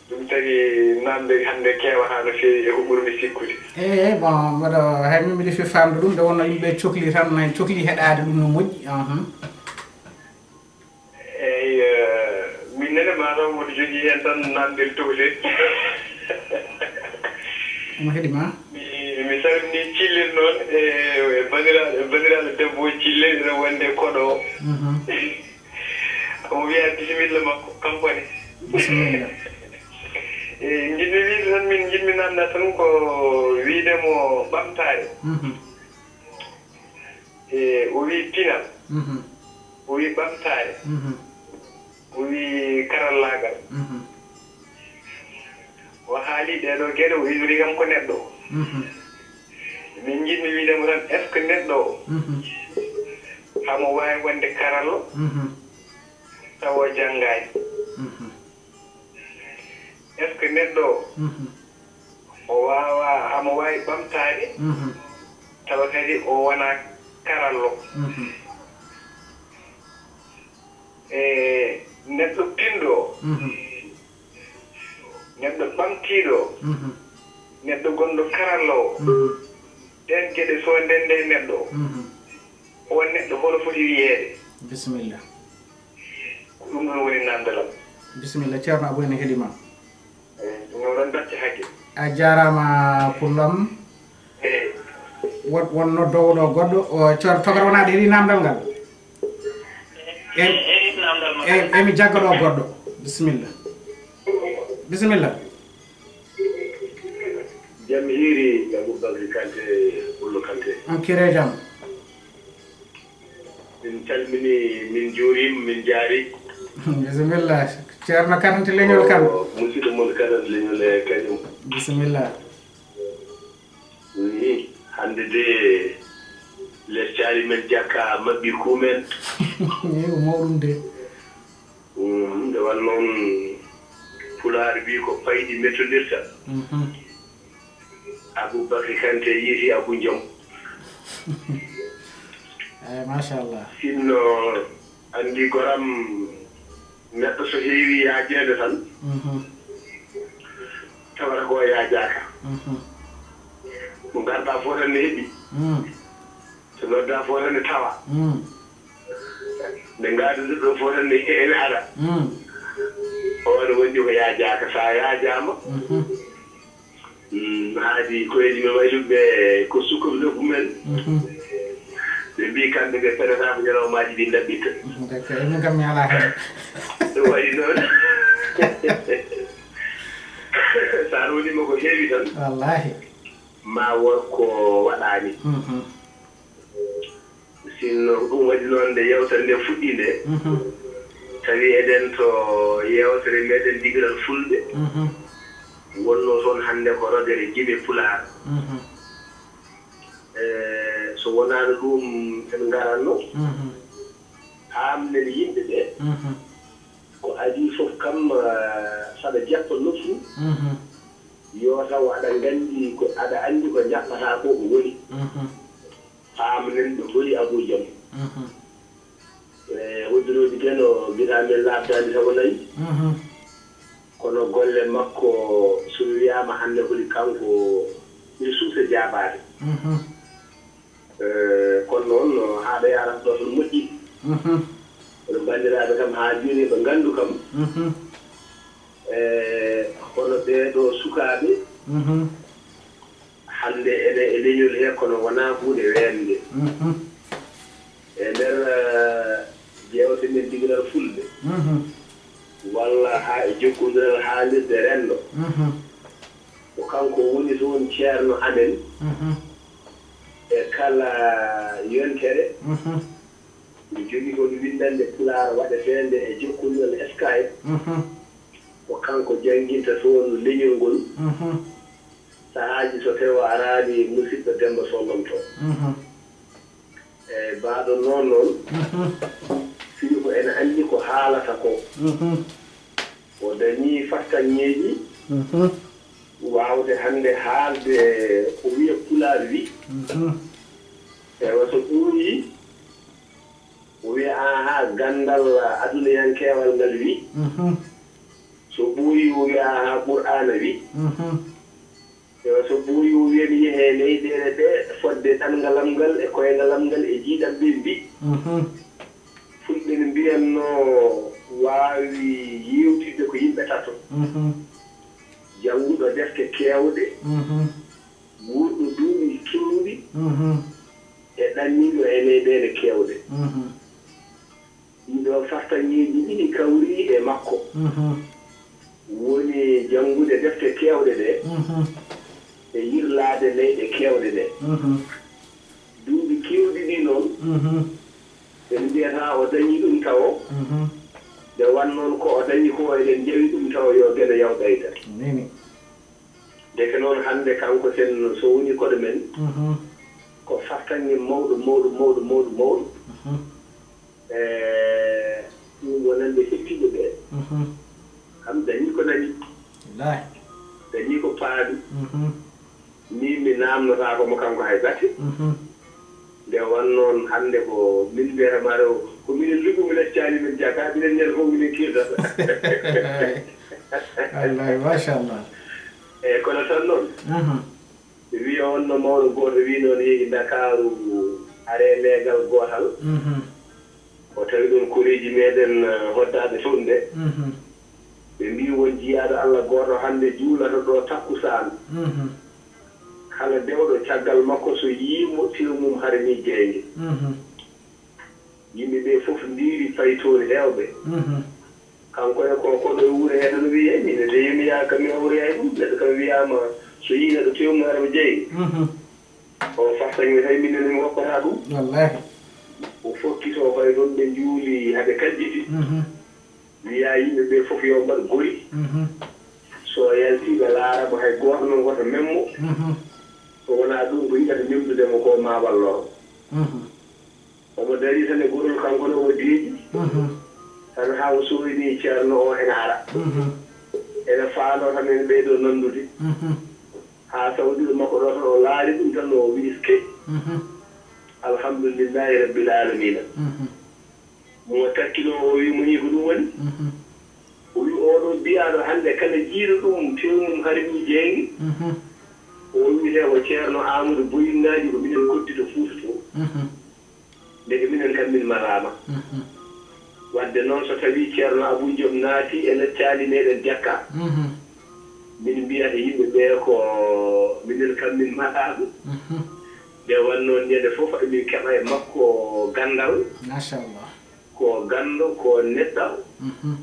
Ɗum tagi naamnde hannde keewataa no feewi e ko ɓurmi sikkude. Eey, bon, mboɗo, hay min mbiɗa fi faamde ɗum, nde wonno yimɓe cokli tan, cokli heɗaade ɗum no moƴƴi. Ahan. Eey, eh, min nene mataw mboɗo jogii heen tan naamndel tokosel. Omo heɗi ma? Mi, mi salmini Cillel noon e, e banndiraaɗo, e banndiraaɗo debbo Cillel ene wonde koɗo o. Mhm. Omo wiya bisimilla makko, kanko ne. Bisimilla. E, njiɗmi wiide tan, min njiɗmi naamndaade tan ko wiide mo ɓamtaare. Mhm. E, o wii pinal. Mhm. O wii ɓamtaare. Mhm. O wii karallaagal. Mhm. O haali ɗee ɗoo geɗe, o innori kam ko neɗɗo. Mhm. Min njiɗmi wiide mo tan, est-ce que neɗɗo o, mhm, hamo waawi wonde karallo, mhm, tawa o janngaani? Mhm. Est-ce que neɗɗo o, mhm, o waawaa, hamo waawi ɓamtaade, mhm, tawa kadi o wonaa karallo? Mhm. E neɗɗo pinɗo o, mhm, neɗɗo ɓamtiiɗo o, mhm, neɗɗo gonɗo karallo o, mhm, ɗeen geɗe so ndennde e neɗɗo o, mhm, oon neɗɗo holo foti wiyeede? Bisimilla. Ko ɗum ɗoon woni naamndal am. Bisimilla, Ceerno Abou ene heɗii ma. Eey, ɗum noon, on dacca hakke. A jaaraama, pullam. Eey. Won, won noddoowo ɗo goɗɗo, o, Ceerno Tokara, wonaa aɗa heɗii naamndal ngal? Eey, eey, eey, naamndal ma. Eey, eey, mi jagga ɗo goɗɗo. Bisimilla. Bisimilla. Jam hiiri, Abou Bakri Kanté, Pullo Kanté. On kiire jam. Min calmini, min njuuriima, min njaari. Bisimilla. Ceerno Karante Leñol Kan. O, musidɗo mon Karante Leñol e kañum. Bisimilla. Wi, hannde de, les caali men jakka maɓɓi kumen. Eey, ko mawɗum de. Mm, nde wano noon Pulaar wii ko payɗi mettondirta. Mhm. Abou Bakri Kanté yiiti Abou Jom. Eey, machallah. Sinno anndi goram neɗɗo so heewi yaajeede tan, mhm, tawata ko yaajaaka. Mhm. Mo ngarɗaa fof tan ne heɓi. Mm. So noddaa fof tan ne tawa. Mm. Nde ngaadu ɗo fof tan ne ene ara. Mm. Hoore wondi ko yaajaaka, so a yaajaama, mm, haadi koyeeji men wayluɓe ɓe ko suka nokku men. Ɓe mbii kamɓe ɓe penata ko ñalawmaaji ɗi ndaɓɓitta. D'accord, min kam mi alaa heen. Ɗum waɗi noon. So a rowniima ko heewi tan, wallaahi, ma wor ko waɗaani. Sinno ko ɗum waɗi noon, nde yeewtere nde fuɗɗi nde, tawi eɗen to yeewtere meɗen digiral fulɓe, wonnoo toon hannde ko rogere jime pulaar. E so wonaano ɗum, en ngaratno, paamnen yimɓe ɓe, ko adii fof kam, saɗa jappa nofru, yo taw aɗa nganndi ko, aɗa anndi ko njaɓɓataa ko ko woni. Paamnen ɓe holi Abuu Jam. E hoddirooji Geno, mbiyataa men laaɓdaani tawa nayi. Kono golle makko, so mi wiyaama hannde holi kanko, ina suusa jaabaade. E kono noon, haa ɗo yaarata ɗo tan moƴƴi. Kono banndiraaɓe kam, haa jooni eɓe nganndu kam. E hono ɓee ɗoo sukaaɓe, hannde ene e leñol he, kono wonaa huunde weeɓnde. E nder, eh, jeewte men digiral fulɓe, walla haa e jokkondiral haalirde renndo, ko kanko woni toon ceerno amen. E kala yontere, mi jogii toon winndannde pulaar waɗeteende e jokkondiral Skype. Ko kanko jannginta toon leñol ngol. Sahaaji so tawii o araani, musidɗo Demmba Soh ɓamtoo. Eeyi, baaɗo noon noon, fii ko ene anndi ko haalata ko. O dañii fartaŋŋeeji waawde hannde haalde ko wiya pulaar wi. Ewa, so ɓooyii, o wiya, "Aahaa, ganndal adunayankeewal ngal wi." So ɓooyii, o wiya, "Aahaa, Qur'aana wi." Ewa, so ɓooyii, o wiya, "Mi yehee leyɗeele ɗe fodde ɗanngalam ngal e koyngalam ngal e jiiɗam ɓe mbi." Fulɓe no mbiyatnoo, waawi yeewtidde ko yimɓe tato. Jannguɗo defte keewɗe, guurɗo duuɓi keewɗi, e ɗanniiɗo e leyɗeele keewɗe. Ɗii ɗoo fartaŋŋeeji ɗiɗi kawri e makko. Woni janngude defte keewɗe ɗe, e yirlaade leyɗe keewɗe ɗe. Duuɓi keewɗi ɗi noon, en mbiyata o dañii ɗum tawo. Nde wan noon ko o dañi ko, eɗen njawi ɗum tawo, yo Geno yaw ɓeyda. Ndeke noon, hannde kanko sen so woni koɗo men, ko fartaŋŋe mawɗo, mawɗo, mawɗo, mawɗo, mawɗo. E ɗum wonande hettiiɓe ɓe, kam dañii ko nani, dañii ko paami. Min mi naamnotaako mo kanko hay batte. Nde wan noon, hannde ko min mbiyata ma rew, ko minen luɓu, mi laccani min jaka, minen ñande fof minen kirda. Wallahi, machallah. Eeyi, kono tan noon, ɓe wiya on no mawɗo gooto wiy noon, yehi Ndakaaru, are leegal gootal. O tawi ɗoon koreeji meɗen, eh, hoddaaɓe toon ɓe. Ɓe mbii won jiyaaɗo Allah gooto hannde juulata ɗo takkusaan. Kala dewɗo caggal makko, so yii mo, tew mum harmi jeynge. Yimɓe ɓe fof ndiiri, payi toon heewɓe. Kanko ne, ko koɗo e wuro he tan wiyi, "Eyi, minen de, yo mi yaha kam, mi hawroya e ɗum." Neɗɗo kam wiyaama, so yii neɗɗo, tew mum harmi jeynge. O fartaŋŋe tawi minen min ngoppataa ɗum. Wallahi. O fokkitoo koye ɗon, ɓe njuuli, hade kajjiti. Wiya yimɓe ɓe fof yo mbaɗ gori. So o yalti, ɓe laara mo, hay gooto noon wota memmo. So wonaa ɗum, ko yiɗata memdude mo ko, ma walloro. Omo darii tan e gorol, kanko ne omo deeƴi. Tan haa o sooynii ceerno o ena ara. Ena faaloo tan ena ɓeydoo nanndude. Haa sawdiiɗo makko ɗo tan o laari ɗum tan, o wiyi, "Eskey! Alhamdulillahi Rabbil Aalamiina." Mo takkinoo o wiyi mo, "Hii ko ɗum woni?" O wiyi, "Oɗo biyaaɗo hannde kala jiiɗo ɗum, tew mum harmi jeynge." O wiyetee ko Ceerno Aamadu Boyinnaaji, ko minen kotti to Fuuta to. Ndeke minen kam min malaama. Wadde noon, so tawii Ceerno Abuu Joom naati e nder caali meeɗen Jakka, mhm, min mbiyata yimɓe ɓee ko minen kam min maɗaaɓe. Mhm. Nde wonnoo ñande fof emin keɓa e makko ganndal. Machallah. Ko ganndo, ko neɗɗo, mhm,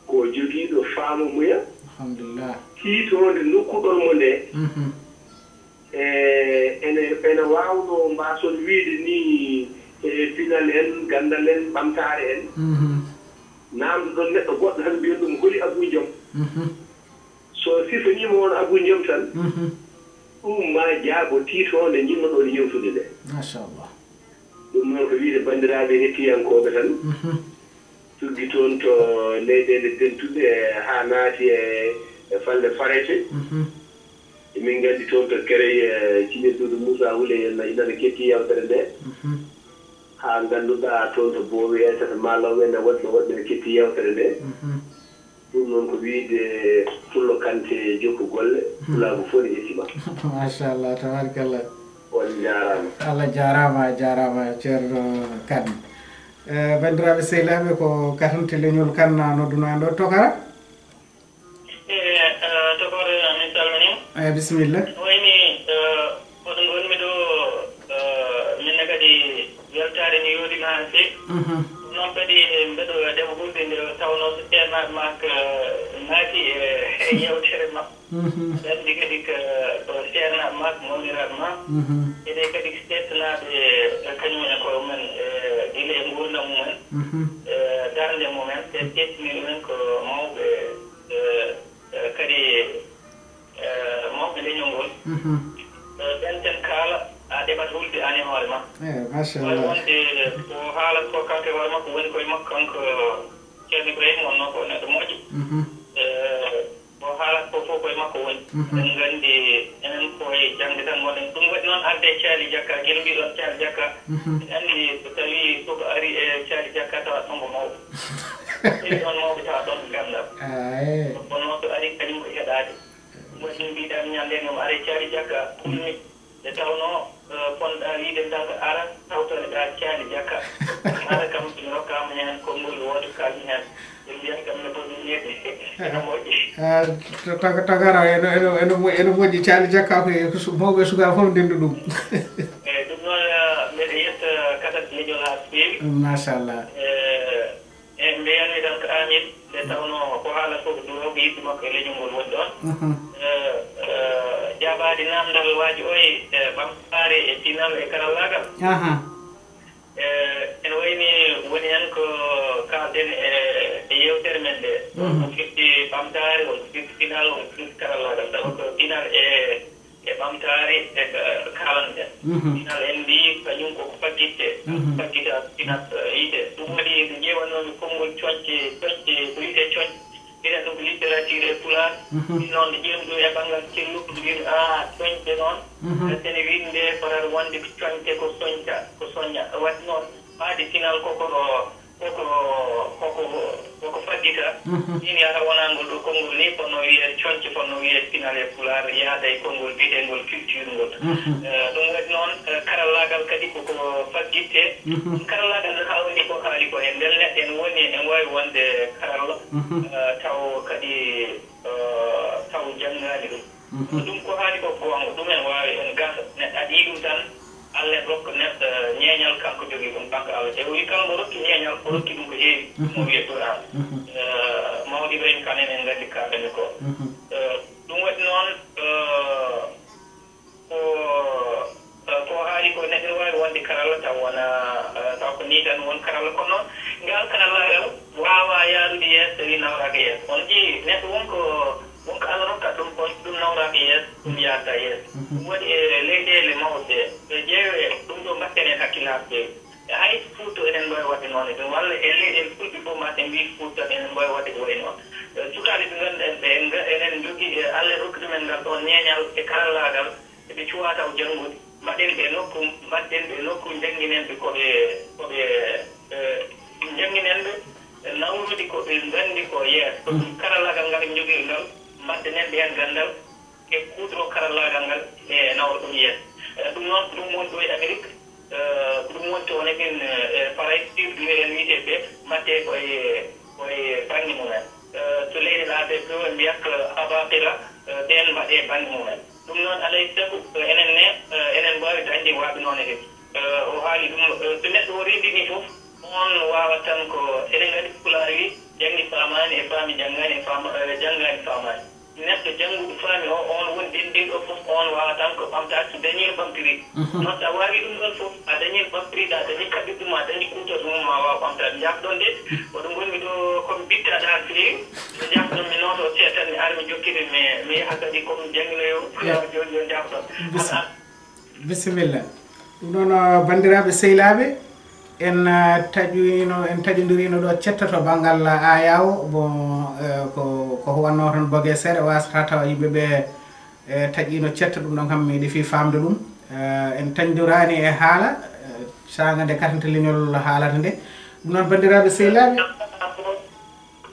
ko jogiiɗo faamu muya. Alhamdulillah. Tiitoonde nokkuɗon mo nde. Mhm. E, ene, ene waawnoo mbaason wiyde ni, e, pinal en, ganndal en, ɓamtaare en. Mhm. Naamndoɗon neɗɗo goɗɗo tan, mbiyon ɗum, "Holi Abuu Joom?" Mhm. So sifaniima on Abuu Joom tan, mhm, ɗum maa jaabo tiitoonde njiɗnoɗon yewtude nde. Machallah. Ɗum noon ko wiyde banndiraaɓe hettiyankooɓe tan, mhm, tuggi toon to leyɗeele dentuɗe haa naati e, e falnde Farayse. Mhm. Emin nganndi toon to Kerey, e, Siñel Duudu Muusa Wule en, ina ketti yewtere nde. Mhm. Haa ngannduɗaa toon to Boowi en, to Maalawɓe en, e woɗɓe woɗɓe ene ketti yewtere nde. Mhm. Ɗum noon ko wiyde Pullo Kante jokku golle, mhm, pulaagu fof ne hettima. Machallah, tabarakallah. On njaaraama. Allah jaaraama, a jaaraama, Ceerno Kan. Eh, banndiraaɓe sehilaaɓe, ko Katante Leñol Kan noddunoo en ɗo, Tokara? E, eh, Tokara, min calminii. Eh, bisimilla. Wayni, eh, oɗon wonmi ɗo, eh, min ne kadi weltaare ni yooɗi ma haa feewi. Mhm. Ɗum noon kadi, eh, mbeɗo ɗeɓa hulde nde tawnoo so ceernaaɓe ma, eh, naati e, e yewtere ma. Mhm. Aɗa anndi kadi ko, ko seernaaɓe ma, ko mawniraaɓe ma. Mhm. Ene kadi ko seettanaaɓe, e, kañum en ko mumen, e, gila e nguurndam mumen, mhm, e, darnde mumen, te teettini ɗumen ko mawɓe, e, e, kadi, e, mawɓe leñol ngol. Mhm. E, ɓen ten kala, a ɗeɓat hulde aan e hoore ma. Eh, machallah. Wawi wonde ko haalata ko kanko e hoore makko woni koye makko, kanko Ceerno Ibrahima wonnoo ko neɗɗo moƴƴo. Mhm. E, Ko haalata ko fof koye makko woni. Mhm. Eɗen nganndi enen koye jaŋde tan ngonɗen. Ɗum waɗi noon arde e Caali Jakka, gila mbiɗon Caali Jakka. Mhm. Eɗen anndi so tawii suka ari e Caali Jakka tawa ɗon ko mawɓe. So tawii ɗon mawɓe tawa ɗon ko ganndal. Aye. Kono noon so ari kañum ko heɗaade. Ɗum waɗi min mbiɗa ñande ngam are Caali Jakka kulmi. Nde tawnoo, eh, ponɗa wiide tan ko ara tawtoreɗa Caali Jakka. Ara kam, mi rokkaama heen konngol wooto kalmi heen. Ɓe mbiyata kam ne boni neɗɗo. Ene moƴƴi. Ah, to-, to-, tagara, ene, ene, ene mo-, ene moƴƴi. Caali Jakka ko e ko su-, mawɓe e sukaaɓe fof ndenndi ɗum. Eeyi, ɗum noon, eh, mbeɗa yetta Katante Leñol haa feewi. Machallah. Eh, Eeyi, mbiyanmi tan ko amiin, nde tawnoo ko haalata ko ko duwaaw ko yiɗde makko e leñol ngol woni ɗoon. Mhm. Eh, eh, jaabaade naamndal waaji oye, e ɓamtaare e pinal e karallaagal. Aha. Eh, ene wayni woni heen ko kaalɗen e, e yeewtere men nde. Mhm. Ko firti ɓamtaare, won ko firti pinal, won ko firti karallaagal. Tawa ko pinal e e ɓamtaare e ka-, kaalanɗen. Mhm. Pinal en mbiyi kañum koko faggitte, mhm, faggita pinal, eh, yiite. Ɗum waɗi nde ƴeewannoomi konngol coñce, coñce, ko wiyetee coñce. Mbiɗen ɗum ko littérature e pulaar. Mhm. Ɗum noon nde ƴeewmi ɗum e banngal celluɗo, mbiymi, "Ah, coñce noon, mhm, eh, sene winnde fotata wonde ko coñce, ko soñca, ko soña." Waɗi noon, faade pinal koko Koko, koko, koko faggita. Mhm. Min yahata wonangol ɗo konngol ni, kono wiyee coñce, kono wiyee pinal e pulaar, yahda e konngol biyeteengol culture ngol. Mhm. Eh, ɗum waɗi noon, eh, karallaagal kadi koko faggitte. Mhm. Karallaagal no hawri ko haali ko heen. Ndeen neɗɗo ene woni, ene waawi wonde karalla, mhm, eh, taw kadi, eh, taw janngaani ɗum. Mhm. Ɗum ko haali ko goonga, ɗum en waawi en gasa. Neɗɗo adii ɗum tan, Allah en rokka neɗɗo ñeeñal, kanko jogii ɗum, kanko Allah. E o wi kala mo rokki ñeeñal, o rokki ɗum ko heewi, mhm, mo wiyee Qur'aan. Mhm. Eh, mawɗo Ibrahima Kan en, en nganndi kaalɗen ko. Mhm. Eh, ɗum waɗi noon, eh, ko, eh, ko haali ko neɗɗo waawi wonde karalla taw wona, eh, taw ko nii tan won karalla. Kono noon, ngal karallaagal waawaa yaarude yeeso tawi nawraaka yeeso. On ƴeewi neɗɗo won ko Wonko Allah rokkat ɗum kon, ɗum nawraaka yeeso, ɗum yahata yeeso. Mhm. Ɗum waɗi e leyɗeele mawɗe ɗe. Ɓe ƴeewe ɗum ɗo, mbatten heen hakkillaaji feewi. E hay so Fuuta enen mbaawi waɗde noon e ɗum, walla e leyɗeele fulɓe fof, ma ɓe mbiy Fuuta tan enen mbaawi waɗde ko wayi noon. E sukaaɓe ɓe ngannduɗen ɓe, en nga-, enen njogii, e Allah rokki ɗumen ngal ɗoon ñeeñal e karallaagal, eɓe cuwaa taw janngude. Mbaɗen ɓe nokku, mbaɗen ɓe nokku, njannginen ɓe ko ɓe, ko ɓe, eh, njannginen ɓe nawrude ko ɓe nganndi ko yeeso. Ko ɗum karallaagal ngal ɓe njogii ngal, mbaɗdenen ɓe heen ganndal, ɓe kuutoroo karallaagal ngal, ɓe nawra ɗum yeeso. Eh, ɗum noon, ko ɗum woni ɗo e Amerik. Eh, ko ɗum woni to woni min, eh, Farayse, surtout enen wiyetee ɓe, mbaɗtee ko e, ko e bannge mumen. Eh, to leyɗe laaɓe peewal mbiyat ko abaqira, eh, ɓeen mbaɗee bannge mumen. Ɗum noon, alay sago, eh, enen ne, eh, enen mbaawi dañde waaɓe noon e ɗum. Eh, o haali ɗum, eh, so neɗɗo o renndinii fof, on waawat tan ko, eɗen nganndi Pulaar wi, janngi faamaani e faami janngaani e faama-, eh, janngaani faamaani. Neɗɗo jannguɗo faami o, on woni denndinɗo fof, on waawa tan ko ɓamtaade so dañii no ɓamtiri. Mhm. Noon so a waawi ɗum ɗon fof, a dañii no ɓamtiriɗa, a dañii kaɓirɗe mum, a dañii kuutorɗe mum, ma waaw ɓamtaade. Njaafɗon de, ko ɗum woni mi ɗo, ko mi ɓittaade haa feewi. Njaafɗon mi nooto seeɗa tan, mi ara mi jokkita, mi, mi yaha kadi ko mi jannginoyo. Yo. Jooni jooni njaafɗon. Bis-, Bisimilla. Ɗum noon, uh, banndiraaɓe sehilaaɓe, en, uh, taƴoyino, en taƴondirino ɗo cetto to banngal, uh, ayawo. Bon, uh, ko, ko wannoo tan boge seeɗa, wasata tawa yimɓe ɓe, eh, taƴiino cetto, ɗum ɗon kam miɗi fii faamde ɗum. Uh, en tañdoraani e haala, uh, saanga nde kartante leñol haalata nde. Ɗum noon, banndiraaɓe sehilaaɓe.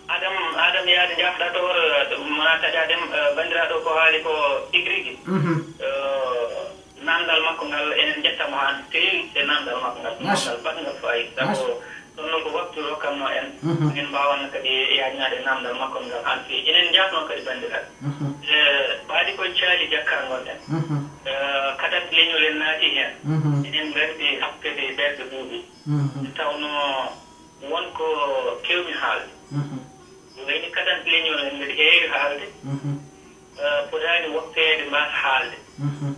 Adam, Adam Yaade Njaafɗa to wor, eh, ma taƴa dem, eh, banndiraaɗo ko haali ko tigi rigi. Mhm. Eh, naamndal makko ngal, enen njetta mo haa feewi e naamndal makko ngal. Macha-, naamndal baɗngal faayiida. Sabu macha-, ɗon no ko waktu rokkanno en, mhm, en mbaawan kadi yaajnaade naamndal makko ngal haa feewi. Enen njaafno kadi banndiraaɓe. Mhm. Eh, ɓaadi ko caali jakka ngonɗen. Mhm. Eh, katanɗe leñol en naati heen. Mhm. Enen nganndi hakkede ɓerɗe ɓuuɓi. Mhm. Nde tawnoo won ko keewmi haalde. Mhm. Wayni katanɗe leñol en mbeɗa heewi haalde. Mhm. Eh, potaani woppeede mbaasa haalde. Mhm.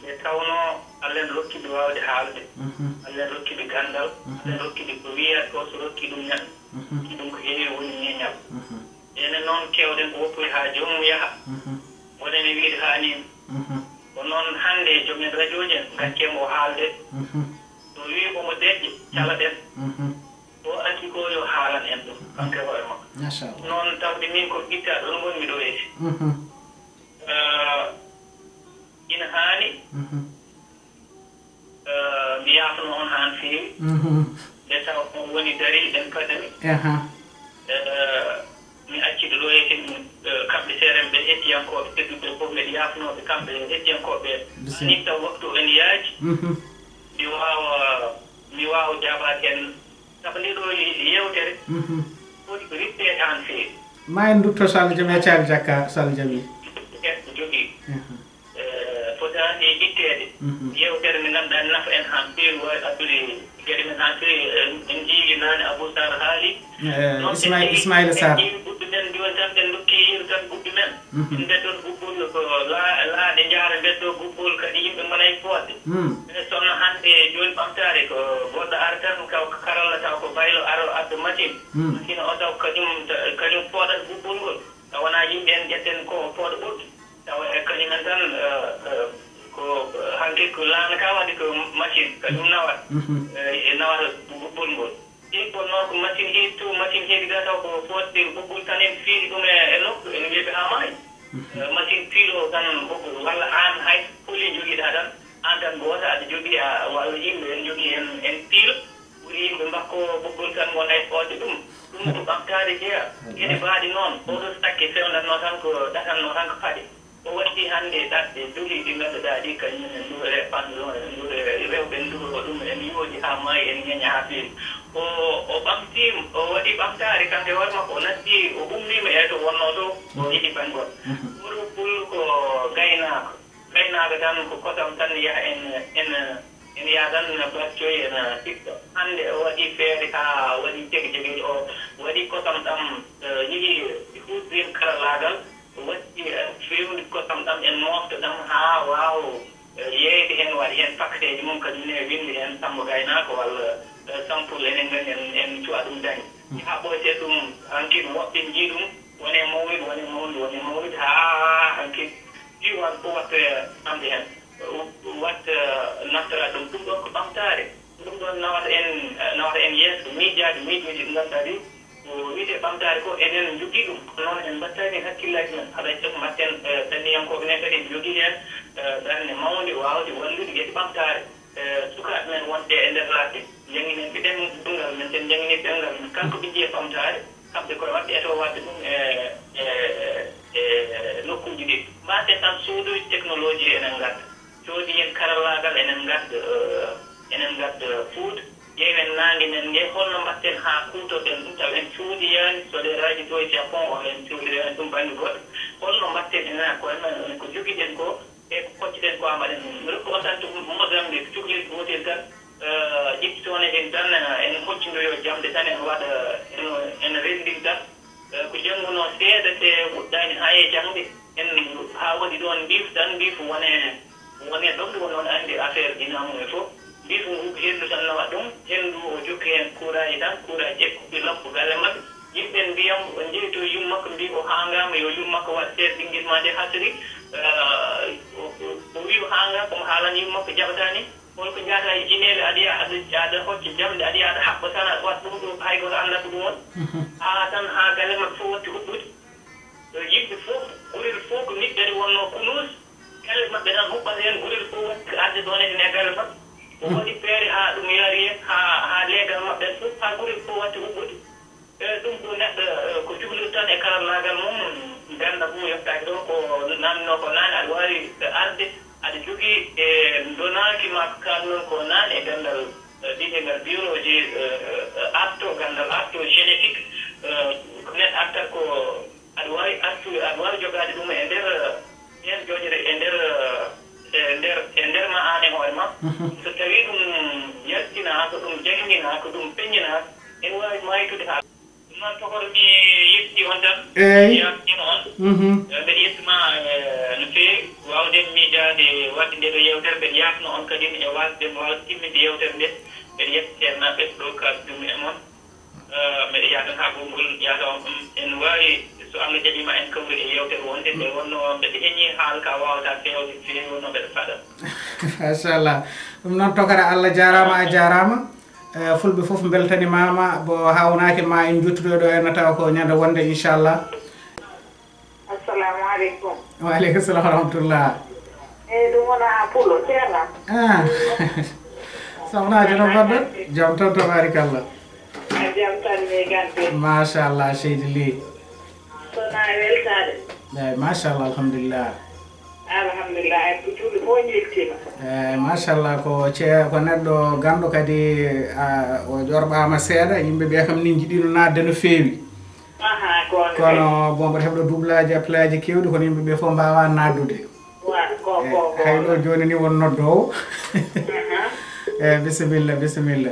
Nde tawnoo Allah en rokki ɓe waawde haalde. Mhm. Allah en rokki ɓe ganndal. Mhm. Allah en rokki ɓe ko wiyata ko so rokki ɗum neɗɗo. Mhm. Rokki ɗum ko heewi woni ñeeñal. Mhm. Enen noon keewɗen ko woppude haa joomum yaha. Mhm. Wonani wiide haa nii. Mhm. Ko noon hannde joom en rajooji en, ngaccee mo o haalde. Mhm. So wii omo deƴƴi, mhm, calaɗen. Mhm. O arti ko yo haalan en ɗum, kanko e hoore makko. Machallah. Noon tawde min ko ɓittaɗo ɗum wonmi ɗo e. Mhm. Eh, ina haani, mhm, eh, mi yaafno on haa feewi. Mhm. Nde taw on woni dariiɗen paɗami. Aha. Eh, mi acciɗo ɗo e ken, eh, kamɓe seeɗa ɓe hettiyankooɓe tedduɓe fof, mbeɗa yaafnooɓe kamɓe hettiyankooɓe. Bisimilla. Min taw waktu en yaaji. Mhm. Mi waawa, mi waawa jaabaade en. Sabu nde ɗo ye-, yeewtere, mhm, foti ko rifteede haa no feewi. Ma en ndutto so Allah jaɓi, e caali jakka so Allah jaɓi. Eko jogii. Mhm. Eh, fotaani itteede. Mhm. Yeewtere nde ngannduɗaa nafa en haa no feewi, waawi addude geɗe men haa no feewi. En, en njii naane Abou Sarr haali. Eh, noon Ismaï-, en njii, Ismaïla en Sarr. Njii ɓuɓɓe men jooni tan, ɓe ndokki yeru tan ɓuɓɓe men. Mhm. Min mbeddoo gubbol ko la-, laaɗe njaara, mbeddoo gubbol kadi yimɓe ngona e fooɗde. Mm. E sonno hannde jooni ɓamtaare ko goɗɗo ara tan, kaw karalla taw ko baylo aro adda machine. Mm. Machine o taw kañum, kañum fooɗata gubbol ngol. Taw wonaa yimɓe en ƴetten ko fooɗa ɓoggi. Tawa e kañum en tan, eh, eh, ko, eh, hanki ko laana ka waɗi ko machine, kañum nawat. Mhm. Eh, e nawata gubbol ngol. Ɗin ɗon noon ko machine heedi to, machine heedi ga taw ko fooɗde ɓoggol tan en fiili ɗum e, e nokku, en wiya ɓe haa maayi. Mhm. Eh, machine fiiloowo tan ɓoggol, walla aan hay so kuli njogiɗaa tan, aan tan gooto aɗa jogii, a, walla yimɓe en njogii en, en piilo, ɓuri yimɓe mbakkoo ɓoggol tan ngona e fooɗde ɗum. Ɗum ko ɓamtaare jeyaa. Geɗe baaɗe noon, oɗo sakke fewndatnoo tan ko, ɗatannoo tan ko paɗe. O watti hannde ɗaɗɗe doliiɗe ngannduɗaa ɗi kañum en nduure pantalon, en nduure rewɓe en nduuro ɗum, en yooɗi haa maayi, en ñeña haa feewi. O, o ɓamtiima, o waɗi ɓamtaare kanko e hoore makko, o natti, o ummiima e to wonnoo to, o yehi banngol. Mhm. Oɗo pullo ko gaynaako. Gaynaako tan ko kosam tan yaha en, en, en yaha tan battoyi en sitta. Hannde o waɗi feere haa waɗi cege cege o waɗi kosam ɗam, eh, yiɗi huutorin karallaagal. Watti, eh, feewde kosam ɗam en moofta ɗam haa waawa, eh, yeeyde heen, waɗi heen pakkateeji mum, kadi ne winndi heen Sammbo Gaynaako walla, eh, Sampol, enen nganndi en, en cuwa ɗum dañde. Haa ɓooyte ɗum, hankin woɓɓe njii ɗum, wone mawnude, wone mawnude, wone mawnude, haa hankin diiwaan fof watta, eh, famde heen. Watta, eh, naftara ɗum, ɗum ɗon ko ɓamtaare. Ɗum ɗoon nawata en, nawata en yeeso, miijaaji, miijooji ɗi ngannduɗaa ɗi ko wiyetee ɓamtaare ko, enen njogii ɗum. Kono noon, en mbaɗtaani heen hakkillaaji men. Alaa e sago, mbaɗten, eh, ɗanniyankooɓe men kadi, en njogii heen, eh, darnde mawnde waawde wallude geɗe ɓamtaare. Eh, sukaaɓe men wonɓe e nder ladde, njannginee ɓe ɗemngal men, en njannginii ɗemngal men. Kala ko ɓe njiya ɓamtaare, kamɓe koye maɓɓe eto waɗde ɗum e, e, e nokkuuji ɗi. Mbaɗten tan soodoyde technologie, enen ngadda. Coodi en karallaagal, enen ngadda, eh, Enen ngadda Fuuta, ƴeewen naange men nge, holno mbaɗten haa kuutorɗen ɗum, tawa en cuuɗiyaani soleeraaji ɗo e Japon, walla en cuuɗiyaani ɗum bannge goɗɗo. Holno mbaɗten enen e koye men, ko jogiɗen ko, e ko kocciɗen ko, haa mbaɗen ɗum? Mi rokka on tan to Mozambique, cukalel gootel tan, eh, ƴetti toon e en tan, eh, en hoccindoyo jamɗe tan, en waɗa, en, en renndin tan. Eh, ko janngunoo seeɗa, te fuɗɗaani haa e jaŋde. En haa waɗi ɗoon mbiif tan, mbiif wone, wone ɗoon ɗum noon anndi affaire dina mum e fof. Mbiif ngu ko henndu tan nawa ɗum, henndu o jokki heen kuuraaji tan, kuuraaji ekkuɓe lobbo galle maɓɓe. Yimɓe mbiyam, o njehi to yummakko mbi o haangaama, yo yummakko waɗ seeɗa ɓinngel maa nde hasri. Eh, o, o, o wi o haangaa, komo haalan yummakko jaɓataani. Won ko njahata e jineele, aɗa yaha, aɗa, aɗa hocca jamɗe, aɗa yaha, aɗa haɓɓa tan, aɗa waɗa ɗum ɗo, hay gooto anndaa ko ɗum woni. Haa tan, haa galle maɓɓe fof watti huɓɓude. Yimɓe fof, gurel fof ko niɓɓere wonnoo kunuus. Galle maɓɓe tan huɓɓata heen, gurel fof watti arde ɗoon e galle maɓɓe. O waɗi feere haa ɗum yaari heen, haa, haa leegal maɓɓe fof, haa gurel fof watti huɓɓude. E, ɗum ko neɗɗo, e, ko juhlirta tan e karallaagal mum, ganndal mum yottaaki ɗoon, ko naamnoo ko naane, aɗa waawi arde, aɗa jogii e ndonaaki ma ko kaalnoon ko naane e ganndal, e, biyetengal biologie, e, e, arto, ganndal arto génétique, e, ko neɗɗo artata ko aɗa waawi artu, aɗa waawi jogaade ɗum e nder, e, heen joñre e nder, e nder, e nder ma aan e hoore ma. So tawii ɗum yaltinaa, ko ɗum janginaa, ko ɗum peññinaa, ene waawi maaytude haa. Ɗum noon, tokoro mi yetti on tan. Eey. Yaaftima on. Mhm. Eh, mbeɗa yettima, eh, no feewi waawde miijaade waɗde nde ɗo yeewtere. Mbeɗa yaafno on kadi e waasde mo waawde timminde yeewtere nde. Mbeɗa yetti seernaaɓe ɗo kaalɗum e mon. Eh, mbeɗa yaha tan haa gonngol yahata on. Mm, en waawi, so Allah jaɓiima, en kawri e yeewtere wonde nde wonnoo mbeɗa heñi haala ka waawata feewde feewi, wonnoo mbeɗa faɗa. Machallah. Ɗum noon, tokara, Allah jaaraama, a jaaraama. Eh, fulɓe fof mbeltanimaama, bo haawnaaki ma en njottoɗo ɗo henna tawa ko ñande wonde, inchallah. Assalamu aleykum. Wa aleykum salam wa rahmatullah. Eyi, ɗum wona pulo, ceerno. Ah. Soxnaajo no mbaɗɗon? Jam tan, tabarakallah. A jam tan, mi gante. Machallah, seydi Ly. Sona e weltaade. Eyi, machallah, alhamdulillah. Alhamdulillah, en ko juulɓe fof njettiima. Eyi, machallah, ko ce-, ko neɗɗo ganndo kadi, a, o ƴorɓaama seeɗa, yimɓe ɓe kam ni njiɗino naatde no feewi. Aha, ko on. Kono, bon, mboɗo heɓɗo double aji, appel aji keewɗi, kono yimɓe ɓe fof mbaawaa naatdude. Wa, ko, eyi, ko, ko. Hay ɗo jooni ni won noddoowo. Aha. Eyi, bisimilla, bisimilla.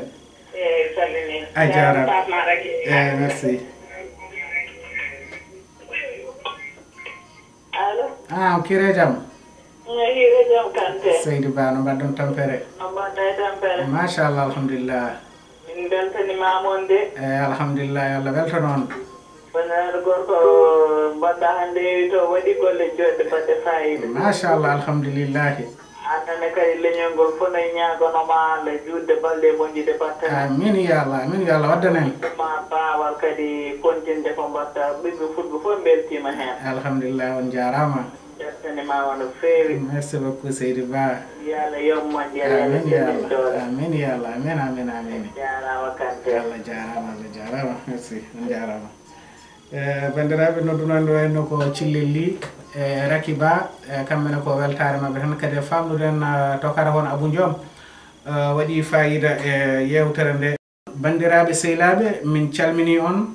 Eyi, salmini. A jaaraama. Jaaraama, Fatma Raky. Eyi, merci. Allo? Ah, o kiire jam? Eyi, hiire jam, Kanté. Seydi Ba, no mbaɗɗon tampere? No mbaɗɗa e tampere? Machallah, alhamdulillah. Min mbeltanimaama on de. Eyi, alhamdulillah, yo Allah weltan on. Banndiraaɗo gorko, mbaɗɗa hannde to waɗi golle joɗɗe baɗɗe faayiida. Machallah, alhamdulillahi. Aan nene kadi leñol ngol fof no ñaaganoo ma Allah juutde balɗe e moƴƴude battane. Amin ya Allah, amin ya Allah, waddane en. Ma baawal kadi kontinde ko mbaɗta, ɓiɓɓe fulɓe fof mbeltiima heen. Alhamdulillah, on jaaraama. Mbeltanimaama no feewi. Merci beaucoup, Seydi Ba. Yo Allah yoɓ moƴƴere, yo Allah amin ya sellin Allah, doole. Amin ya Allah, amin, amin, amin. Jaaraama, Kanté. Allah jaaraama, Allah jaaraama. Merci, on jaaraama. Eh, banndiraaɓe, nodduno en ɗo henno ko Cillel Ly, eh, Rakiba, eh, kamɓe ne ko weltaare maɓɓe tan. Kadi e famɗude en, eh, tokara hono Abou Ndiom, eh, waɗi faayiida e yeewtere nde. Banndiraaɓe sehilaaɓe, min calminii on,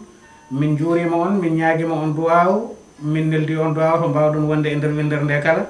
min njuuriima on, min ñaagiima on duwaaw, min neldii on duwaaw to mbaawɗon wonde e nder winndere nde kala.